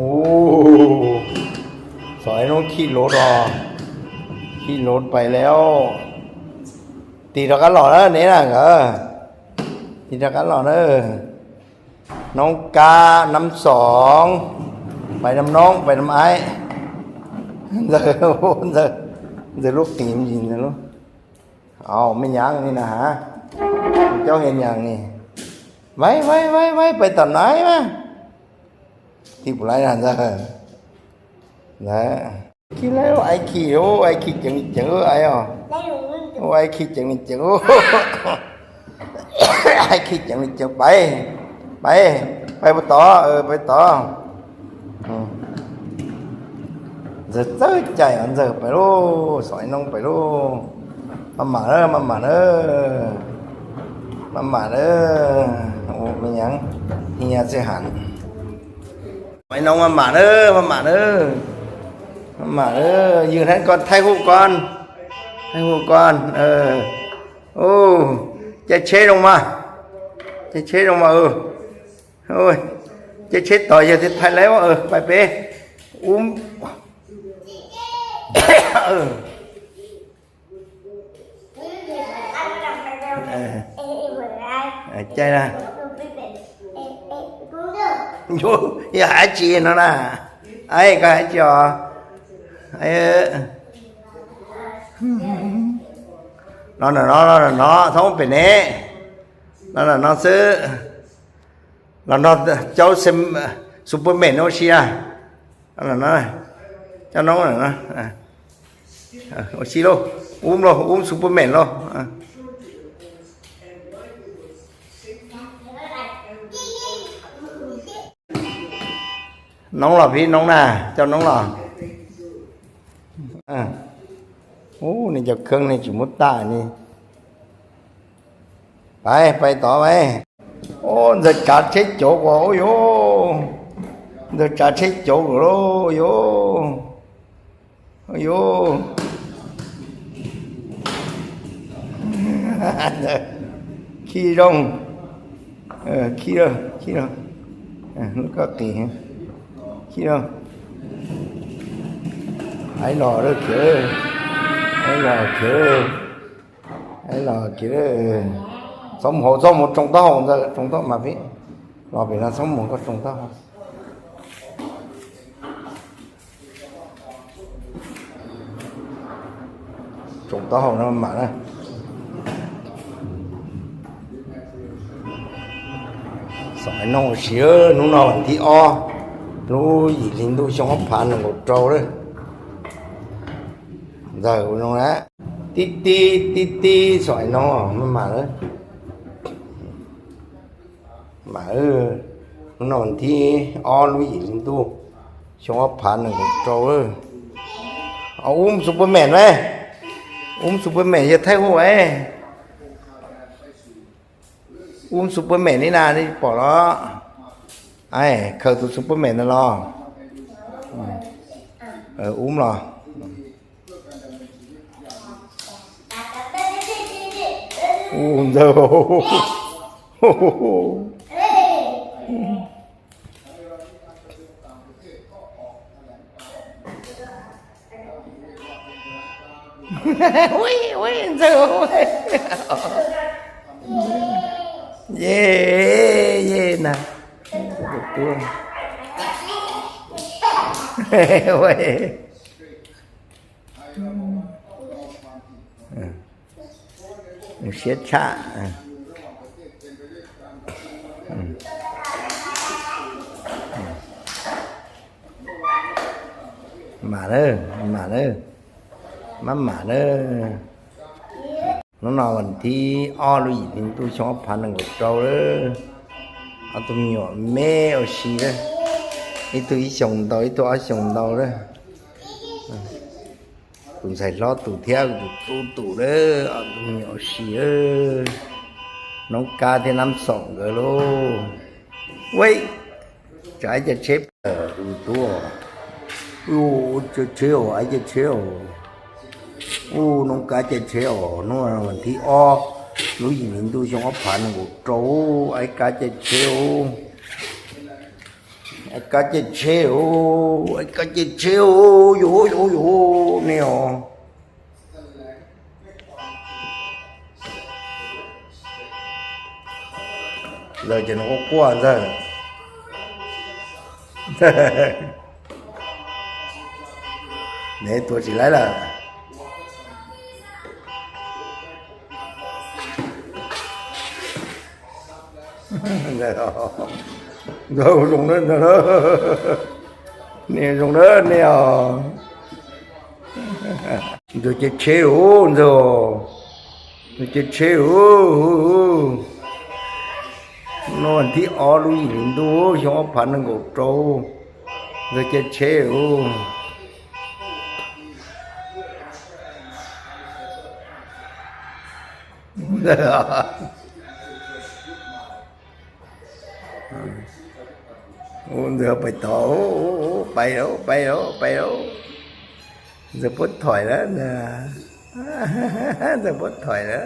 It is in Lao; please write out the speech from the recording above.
ໂອ້ ສອຍນ້ອງຂີ່ລົດອອກ ຂີ່ລົດໄປແລ້ວ ຕີດອກກັນຫຼໍ້ເດີນີ້ນະ ເອີ ຕີດອກກັນຫຼໍ້ເດີ ນ້ອງການຳສອງ ໄປນຳນ້ອງ ໄປນຳອ້າຍ ເດີ ເດີ ເດີ ລູກຕີນຍິງເດີລູກ. ເອົາ ແມ່ນຫຍັງນີ້ນະຫາ ເຈົ້າເຮັດຫຍັງນີ້ ໄວໆໆໆ ໄປຕອນໄຫນມາ ທີ່ຜູ້ໄຫຼຫັ້ນຊະ ນະ ຂີ່ແລ້ວ ອ້າຍຂີ່ ໂອ້ ອ້າຍຂີ່ເກັ່ງເກັ່ງ ເອີ ອ້າຍເອີ ໂອ້ ອ້າຍຂີ່ເກັ່ງເກັ່ງ ໂອ້ ອ້າຍຂີ່ເກັ່ງເກັ່ງ ໄປ ໄປ ໄປບໍ່ຕໍ່ ເອີ ໄປຕໍ່. ອືມ ເຊີ ເຊີ ໃຈອັນເຊີ ໄປໂລດ ສອຍນ້ອງໄປໂລດ ມາໝ້າເດີ ມາໝ້າເດີ ມາໝ້າເດີ ໂອ້ ແມ່ນຫຍັງ ເຮຍໃສ່ຫັ້ນ ສອຍນ້ອງມາໝ້າເດີ ມາໝ້າເດີ ມາໝ້າເດີ ຢືນຫັ້ນກ່ອນ ຖ່າຍຮູບກ່ອນ ຖ່າຍຮູບກ່ອນ ເອີ ໂອ້ ຈະເຊລົງມາ ຈະເຊລົງມາ ເອີ. ໂອ້ຍ ເຈັບເຊັດຕໍ່ ຢ່າເຮັດໄທແລ້ວ ເອີ ໄປເປ ອຸ້ມ ເອີ ເອີ ເອີ ໃຈນະ ໂອ້ຍ ຢ່າຫາຈີນນະ ໄອ້ກໍຫາຈີ ເອີ ນອນນະ ນອນນະ ນອນນະ ທ້ອງເປັນແນ່ ນອນນະ ນອນຊື້. ລາວເນາະ ເຈົ້າເຊັມ ເອີ ຊຸບເປີແມນໂອຊີອາ ອັນນັ້ນນະ ເຈົ້ານ້ອງນັ້ນນະ ເອີ ໂອຊີໂລ ອຸ້ມໂລ ອຸ້ມຊຸບເປີແມນໂລ ເອີ ນ້ອງຫຼໍ່ ພີ່ນ້ອງນາ ເຈົ້ານ້ອງຫຼໍ່ ເອີ ໂອ້ ນີ້ເຈົ້າເຄື່ອງນີ້ ຈິມຸດຕານີ້. ໄປ ໄປຕໍ່ໄປ ໂອ້ ເດີກາເທໂຈກວ່າ ໂອ້ໂຢ ເດີກາເທໂຈກໂລໂຢ ໂອ້ໂຢ ຂີ່ລົງ ເອີ ຂີ່ລົງ ຂີ່ລົງ ເອີ ແລ້ວກໍຕີ ຂີ່ລົງ ໄອ້ຫຼໍ່ເດີ ເອີ ໄອ້ຫຼໍ່ເດີ. ໄອ້ຫຼໍ່ກິນເດີ ເອີ ສ້ອມຫົວ ສ້ອມຫົວ ຈົງເຕົ້າ ຈົງເຕົ້າ ມາພີ້ ລໍໄປນະ ສ້ອມຫົວກໍຈົງເຕົ້າ ຈົງເຕົ້ານຳໝານະ ສອງໄອ້ນ້ອງເຊຍ ໜູນອນທີ່ອໍ ໜູ ອີລິນດູ ຊອງອອກພານ ໂກໂຕເດີ ໄດ້ນ້ອງແຫຼະ. ຕິດຕິດຕິດຕິດ ສອງໄອ້ນ້ອງ ມາ ມາເລີຍ ມາເອີ ນອນທີ່ອໍ ລຸຍອີກຕູ້ ຊອງອອກພານ ໂຕເອີ ເອົາ ອຸ້ມຊຸບເປີແມນໄວ້ ອຸ້ມຊຸບເປີແມນ ຢ່າຖ່າຍຮູບໄວ້. ອຸ້ມຊຸບເປີແມນນີ້ນາ ນີ້ປອກເລາະ ໄອ້ ເຄີຍຕູຊຸບເປີແມນນັ້ນເລາະ ເອີ ອຸ້ມເລາະ ອູ້ມເດີ ໂອ້ໂຫ. ໂອ້ຍ ໂອ້ຍ ເຈົ້າ ເຢ້ ເຢ້ນະ ໂອ້ຍ ເອີ ເສຍຊາ ເອີ ອືມ ອືມ ມາເດີ ມາເດີ ມາ ມາເດີ ນ້ອງໆ ວັນທີ ອໍ ລຸຍ ນິງຕູ້ ຊອງອອກພານ ໜຶ່ງ ເກົ້າ ເດີ ອາຕຸມຍົວ ເມ ໂອຊີ ເດີ ອີຕູ ອີຊົງ ເຕົາ ອີຕູ ອາຊົງ ເຕົາ ເດີ ອືມ ຕຸນໃສ່ລໍ້ຕູ ທຽວ ຕູ ຕູ ເດີ ອາຕຸມຍົວ ໂອຊີ ເດີ ນ້ອງກາ ເທນ້ຳສອງ ເດີ ໂລ ເວີຍ ຈາຍຈະເຊັບ ເອີ ອູຕົວ ໂອ້ ຈະເຊວ ອາຍຈະເຊວ ໂອ້ ນ້ອງກາຈະເຊວ ນ້ອງ ວັນທີ ອໍ ລຸຍ ນິງຕູ້ ຊອງອອກພານ ໂອໂຕ ອາຍກາຈະເຊວ ໂອ້ Ai cá chết chết ô, ai cá chết chết ô, ô, ô, ô, ô, ô, nè ô. Giờ chỉ nó có qua giờ. Nè, tua chỉ lái là. Rồi, rồi, rồi. Nè, rồi đó, nè. Rồi chết chết ô, rồi. Rồi chết chết ô. Nó ăn thì ó lui nhìn đu, xong ó phản nó gục trâu. Rồi chết chết ô. Ô, giờ phải tỏ, ô, ô, ô, bay đâu, bay đâu, bay đâu. Giờ bớt thỏi đó nè. Giờ bớt thỏi đó.